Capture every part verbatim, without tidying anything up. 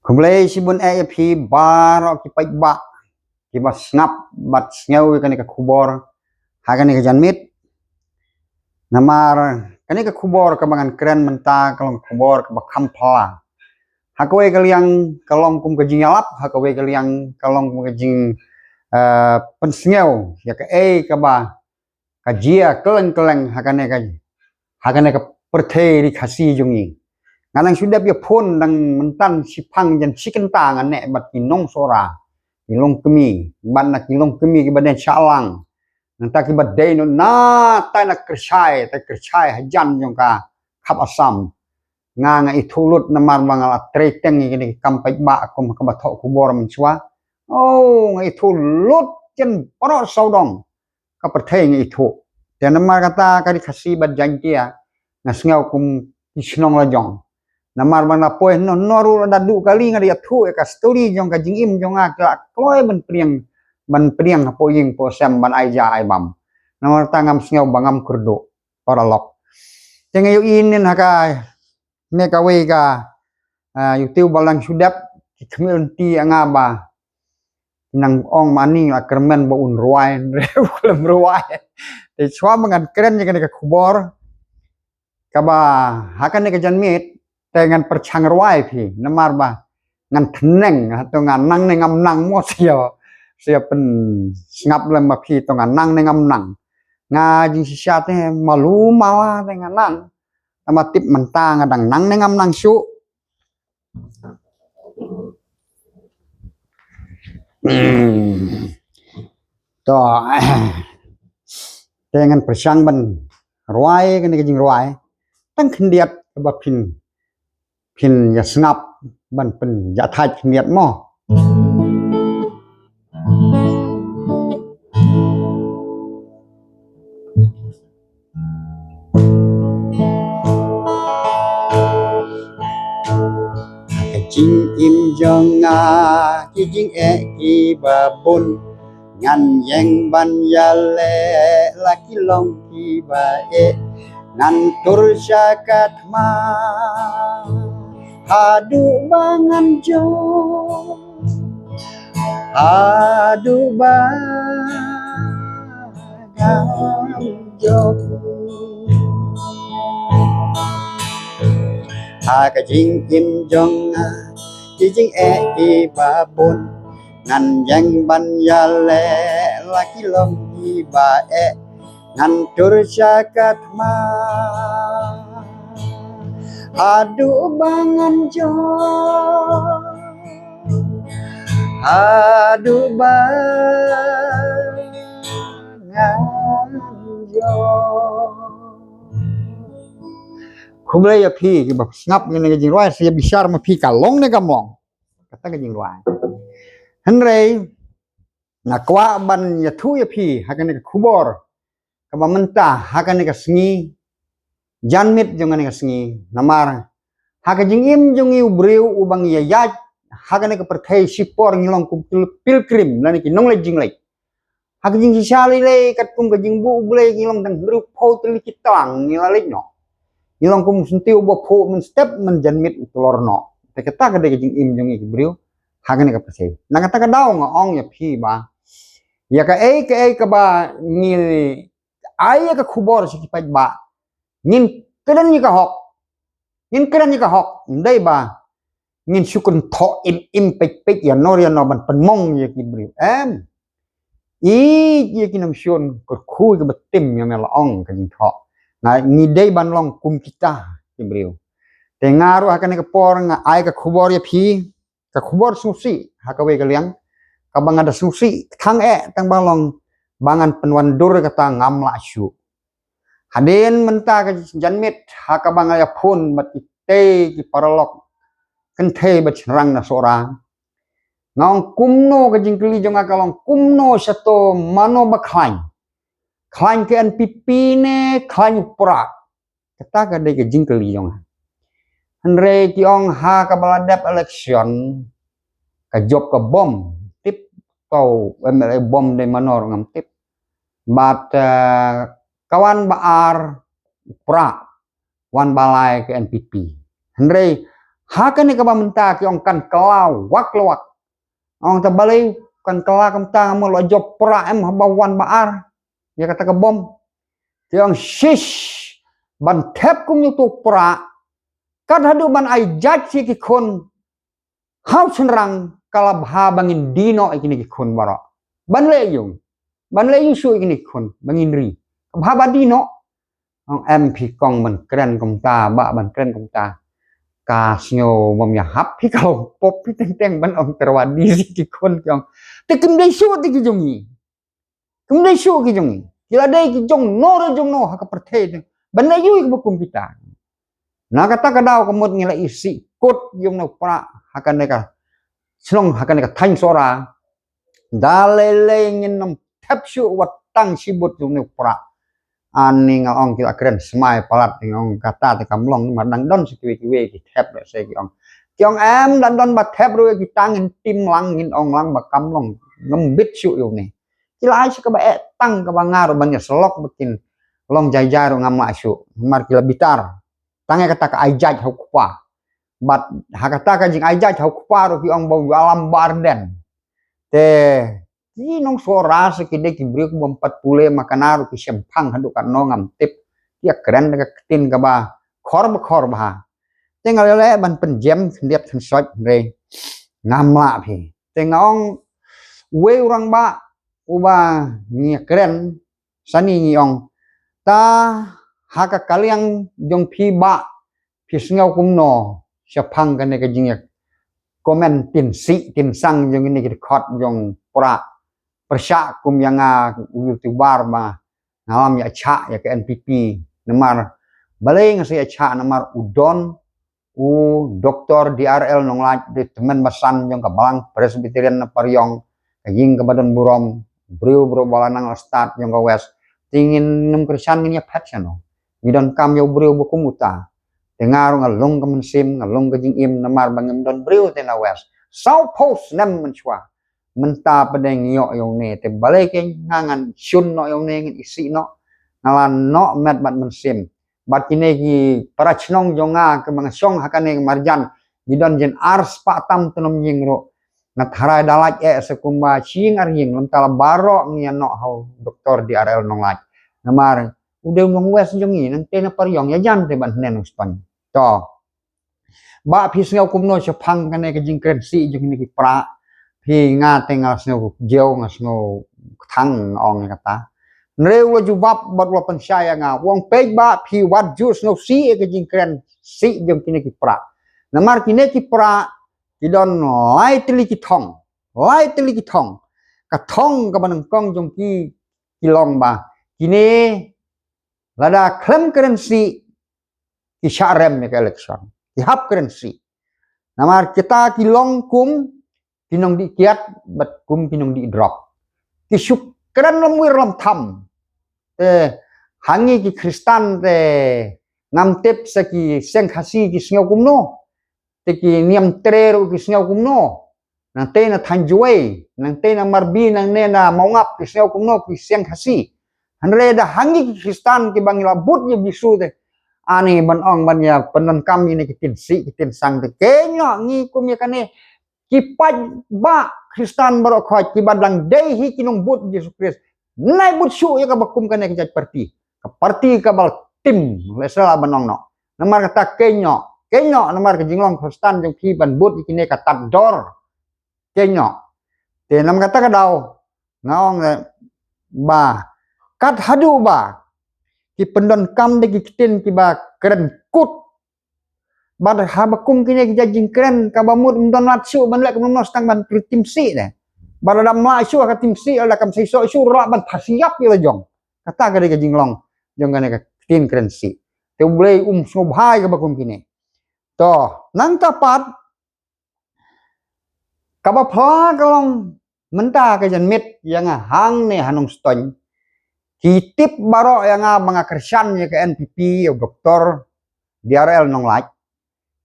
Khublei shibun eh ïa phi baroh ki paidbah kiba sngap bad sngew ïa kane ka khubor ha kane ka janmiet. Namar kane ka khubor kaba ngan kren mynta ka long khubor kaba kham phylla. Ha kawei ka liang ka long kum ka jingïalap, ha kawei ka liang ka long kum ka jing, eh, pynsngew ïa kaei kaba ka jia kylleng kylleng ha kane ka, ha kane ka pyrthei ri Khasi jong ngi. Nga nang shu dep ïa phone dang mynta shiphang jan shi kynta nga neh bad ki nong Sohra, ki longkmie, bad na ki longkmie kiba dei shah lang. Nangta kiba dei na tai na kyrshai, tai kyrshai hajan jong ka khap Assam. Nga nga ithuh lut namar ba nga la trei teng ïa kine ki kam paidbah kum kaba thoh khubor mynshuwa. Oh, nga ithuh lut jan baroh sawdong ka pyrthei nga ithuh. Te namar kata ka ri Khasi bad Jaiñtia nga sngew kum ki shnong la jong. Namar ba nga poi hynno hynno ruh lada duh kali nga ïathuh ïa ka story jong ka jingim jong nga, ka kloi ban pdiang, ban pdiang hapoh ïing hapoh sem, ban ai ja ai bam. Namar kata ngam sngew ba ngam kyrduh paralok. Te nga ïohi nin ha ka, ne kawei ka, ah, YouTube ba la nang shu dep, ki khmih lynti ïa nga ba nang ong ma ni la kyrmen ba un rwai, u khlem rwai. Te shuwa ba ngan kren ïa kane ka khubor kaba ha kane ka janmiet, te ngan pyrshang rwai phi namar ba ngan thneng, hato nga nang ne ngam nang mo, sia, sia pynsngap lem ma phi to nga nang ne ngam nang. Nga jingshisha te malu mala te nga nang. Tama tip mynta nga dang nang ne ngam nang shuh. Hmm. To, te ngan pyrshang ban rwai kane ka jingrwai tang khyndiat kaba phin, phin ïa sngap ban pynjahthait khyndiat mo. Ka jingim jong nga ki jingeh kiba bun, ngan ïeng ban ïaleh la ki long kiba eh, ngan tur sha ka thma haduh ba ngan jop, haduh ba ngan jop. Ha ka jingim jong nga ki jingeh kiba bun, ngan ïeng ban ïaleh la ki long kiba eh, ngan tur sha ka thma haduh ba ngan jop, haduh ba ngan jop. Khublei ïa phi kiba sngap ïa kane ka jingrwai, sa ïa bishar ma phi ka long ne kam long kata ka jingrwai. Hynrei nga kwah ban ïathuh ïa phi ha kane ka khubor kaba mynta ha kane ka sngi, janmiet jong kane ka sngi, namar ha ka jingim jong ngi u briew uba ngi ïa ïaid ha kane ka pyrthei shipor ngi long kum pil-, pilgrim lane ki nongleit jingleit. Ha ka jingshisha lei lei katkum ka jingbuh U Blei ngi long tang hynriewphew tylli ki tlang ngi la leit noh. Ngi long kum u syntiew uba phuh mynstep mynjanmiet u tlor noh. Te kata ka dei ka jingim jong ngi ki briew ha kane ka pyrthei. Na kata ka daw nga ong ïa phi ba ïa kaei kaei kaba ngi ai ïa ka khubor sha ki paidbah, ngin kren ïa ka hok. Ngin kren ïa ka hok, ym dei ba ngin shu kynthoh im im peit peit ïa no ïa no ban pynmong ïa ki briew. Em. Ïeit ïa ki nongshun kyrkhu ïa kiba tim ïa me la ong ka jingthoh. Nga ngi dei ban long kum kita ki briew. Te nga ruh ha kane ka por nga ai ka khubor ïa phi, ka khubor sngewsih ha kawei ka liang kaba nga da sngewsih tang eh tang ba long ba ngan pynwandur kata ngam lah shuh. Hadien mynta ka janmiet ha kaba nga ïa phone bad kitei ki paralok kynthei bad shynrang na Sohra. Nga ong kumno, ka jingkylli jong nga ka long kumno shato mano ba khlaiñ. Khlaiñ ka N P P ne khlaiñ u Prah. Kata ka dei ka jingkylli jong nga. Hynrei ki ong ha kaba la dep election ka jop ka bom, tip, ko M L A bom dei mano ruh ngam tip. Bad, eh, ka wan ba ar u Prah, wan ba lai ka N P P. Hynrei Ha kane kaba mynta ki ong kan kylla wak la wak. Ong ta balei kan kylla kumta, nga mut la jop pra em haba wan ba ar ïa kata ka bom. Ki ong shish, ban thep kum ïa uto u pra, kat haduh ban ai jait ïa ki khun ha u shynrang, ka la bha ba ngin die noh ïa kine ki khun baroh. Ban leh aïu? Ban leh aïu shuh ïa kine ki khun ba ngin ri? Ka bha ba die noh. Ong em phi kong ban kren kumta, bah ban kren kumta. Ka sngew bym ïahap phi, ka long pop phi teng teng ban ong tyrwa die ïa ki khun, ki ong. Te kim dei shuh te ki jong ngi. Kim dei shuh ki jong ngi. Ki la dei ki jong no re jong no ha ka pyrthei te. Ban leh aïu ïa kaba kum kita? Na kata ka daw ka mut ngi la isih kut ïa une u pra ha kane ka shnong, ha kane ka thaiñ Sohra. Da lei lei ngin ym thep shuh wat tang shi but ïa une u pra. Ani nga ong ki la kren smai palat, nga ong kata te kam long, namar dang don sa kiwei kiwei ki thep, lehse ki ong. Ki ong em, dang don ba thep ruh ïa kita, ngin tim lang, ngin ong lang ba kam long, ngim bit shuh ïa une. Ki la ai sha kaba eh tang kaba nga ruh ban ïa syllok ba kin long jai jai ruh ngam lah shuh. Namar ki la bitar. Tang ïa kata ka ai jait ha u kpa. Bad ha kata ka jing ai jait ha u kpa ruh ki ong ba u ïalam ba ar den. Te ki nong Sohra sa ki dei ki briew ki bym pat pule, ma kane ruh ki shemphang haduh katno ngam tip. Ki ïa kren da ka ktien kaba khor ba khor bha. Te nga leh leh ban pynjem khyndiat khynsoit, hynrei ngam lah phi. Te nga ong, uwei u rangbah uba ngi ïa kren sani, ngi ong, ta ha ka kaliang jong phi bah, phi sngew kumno shaphang kane ka jingïa comment tinsih tinsang jong kine ki dkhot jong pra, pyrshah kum ïa nga u YouTuber ba nga lam ïa chah ïa ka N P P. Namar balei nga sa ïa chah? Namar u don u Doktor D R L Nonglait, dei tymmen basan jong ka Balang Presbyterian na Pariong, ka ïing kaba don burom, briew briew ba la nang la stad jong ka West. Te ngin ym kyrshan, ngin ïa phet shano? Ngi donkam ïa u briew ba kum uta. Te nga ruh nga long ka mynsiem, nga long ka jingim, namar ba ngim don briew te na West. Saw phew snem mynshuwa. Mynta pat ngi ïoh ïa une, te balei ke nga ngan shun noh ïa une, ngan isih noh. Nga la noh met bad mynsiem. Bad kine ki para shnong jong nga kiba nga shong ha kane ka marjan, ngi don jin ar spah tam tnum ïing ruh. Nga tharai da lait eh sa kumba shi ïing ar ïing, lymda la baroh ngi ïa noh ha u Doktor D R L Nonglait. Namar u dei u nong West jong ngi, nangta na Pariong ïa jan te ban hynne nongstoiñ. To. Bah phi sngew kumno shaphang kane ka jingkren sih jong kine ki pra? Phi, nga te nga sngew jew, nga sngew kthang, nga ong ïa kata. Hynrei u la jubab bad u la pynshai ïa nga, u ong, peit bah, phi wat ju sngew sih ïa ka jingkren sih jong kine ki pra. Namar kine ki pra ki don lai tylli ki thong, lai tylli ki thong. Ka thong kaba nyngkong jong ki, ki long ba kine lada khlem kren sih ki shah rem ïa ka election, ki hap kren sih. Namar kita ki long kum ki nongdih kiad bad kum ki nongdih drok. Ki shu kren lamwir lamtham. Te ha ngi ki Khristan te ngam tip sa ki Seng Khasi ki sngew kumno, te ki Niam Tre ruh ki sngew kumno. Nangta na Thanjwai, nangta na Marbi, nangne na Mawngap ki sngew kumno ki Seng Khasi. Hynrei da ha ngi ki Khristan kiba ngi la bud ïa u Jisu te, ani ban ong ban ïa pyndonkam ïa kine ki tinsih ki tinsang te, kynnoh ngi kum ïa kane. Ki paidbah Khristan baroh khoit kiba dang dei hi ki nongbud Jisu Khrist, nai bud shuh ïa kaba kum kane ka jait parti. Ka parti kaba tim, lehse lah ban ong noh. Namar kata kynnoh, kynnoh namar ka jinglong Khristan jong phi ban bud ïa kine ka tad dor. Kynnoh. Te namar kata ka daw nga ong, eh, ba kat haduh ba ki pyndonkam da ki ktien kiba kren kut. Bad haba kum kine ki jait jingkren kaba mut ym don lad shuh ban leh kumno, tang ban kren tinsih de. Bad lada ym lah shuh ka tinsih, lada kam seisoh shuh, lah ban phasiap ïa la jong. Kata ka dei ka jinglong jong kane ka ktien kren sih. Te U Blei um sngewbha ïa kaba kum kine. To, nangta pat kaba pla ka long mynta ka janmiet ïa nga hangne ha Nongstoiñ. Ki tip baroh ïa nga ba nga kyrshan ïa ka N P P, ïa u Doktor D R L Nonglait.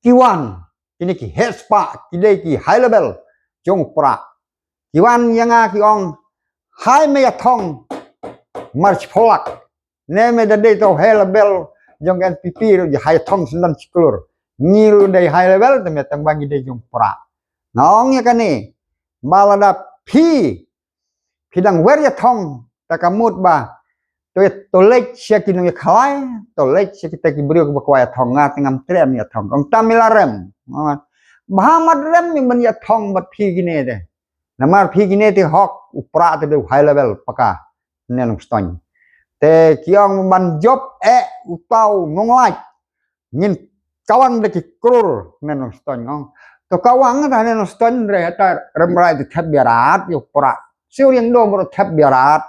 Ki wan, kine ki heh spah, ki dei ki high level jong u pra. Ki wan ïa nga ki ong, hai me ïathong mar shiphew lak. Ne me da dei to high level jong ka N P P ruh, ïa hai thong sendon shi klur. Ngi ruh dei high level, te mynta tang ba ngi dei jong pra. Nga ong ïa kane, ba lada phi, phi dang wer ïa thong, ta ka mut ba to, to leit sha ki nongïakhalai, to leit sha kita ki briew kiba kwah ïa thong, nga te ngam treh ïa thong. Ong tam ïa la rem. Bha mat rem ïa ban ïa thong bad phi kine te. Namar phi kine te hok, u pra te dei u high level paka ne Nongstoiñ. Te ki ong ban jop eh u tau Nonglait. Ngin kawang da ki krur ne Nongstoiñ ong. To kawang da ne Nongstoiñ re ta rem rai te thep biarat ïa u pra. Siu riang do bro thep biarat.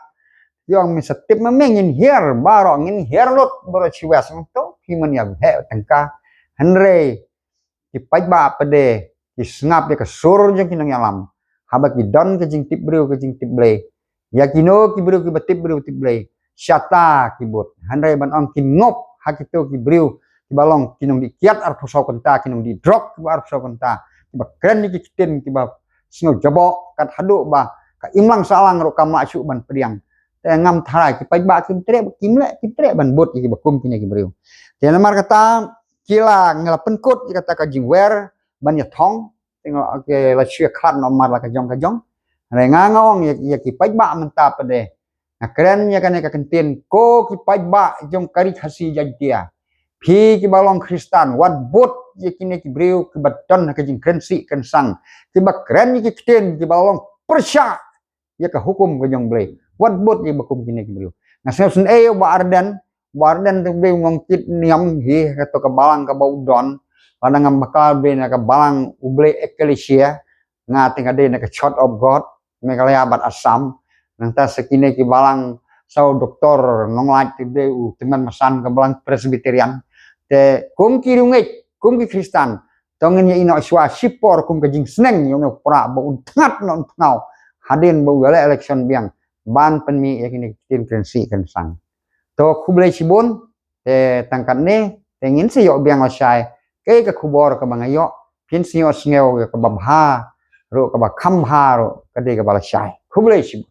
Ïong mi sa tip ma me ngin hiar baro ngin hiar lut bro chiwes ong to phi man ïa he tengka. Hynrei ki paidbah pade ki sngap ïa ka sur jong ki nongïalam. Haba ki don ka jingtip briew ka jingtip Blei. Ïa kino ki briew kiba tip briew tip Blei. Shata ki bud. Hynrei ban ong ki ngop ha kito ki briew kiba long ki nongdih kiad arphew saw kynta, ki nongdih drok kiba arphew saw kynta, kiba kren ïa ki ktien kiba sngew jaboh kat haduh ba ka imlang sahlang ruh kam lah shuh ban pdiang. Te ngam tharai ki paidbah kim treh, kim leh, kim treh ban bud ïa kiba kum kine ki briew. Te namar kata ki la, nga la pynkut ïa kata ka jingwer ban ïa thong. Te nga la, okay, la shu ïa khlad noh mar la ka jong ka jong. Hynrei nga nga ong ïa, ïa ki paidbah mynta pade. Nga kren ïa kane ka kyntien ko ki paidbah jong ka Ri Khasi Jaiñtia. Phi kiba long Khristan, wat bud ïa kine ki briew kiba don ha ka jingkren sih kren sang. Kiba kren ïa ki ktien kiba long pyrshah ïa ka hukum ka jong Blei. Wat bud ïa ba kum kine ki briew. Nga sngewsynei ïa u Bah Ardent, u Bah Ardent te u dei u nongkit niam hi ha kato ka balang kaba u don. Lada ngam bakla u dei na ka balang U Blei Ekklesia, nga te nga dei na ka Church of God Meghalaya bad Assam. Nangta sa kine ki balang sa u Doktor Nonglait te u dei u tymmen basan ka balang Presbyterian. Te kum ki riewngeit, kum ki Khristan, to ngin ïa ïehnoh shuwa shipor kum ka jingsneng ïa une u pra ba un thngat ne un thngaw hadien ba u ïaleh election biang ban pynmih ïa kine ki ktien kren sih kren sang. To khublei shibun. Te tang katne te ngin sa ïoh biang lashai. Kaei ka khubor kaba nga ïoh, phin sa ïohsngew ïa kaba bha ruh kaba kham bha ruh ka dei kaba lashai. Khublei shibun.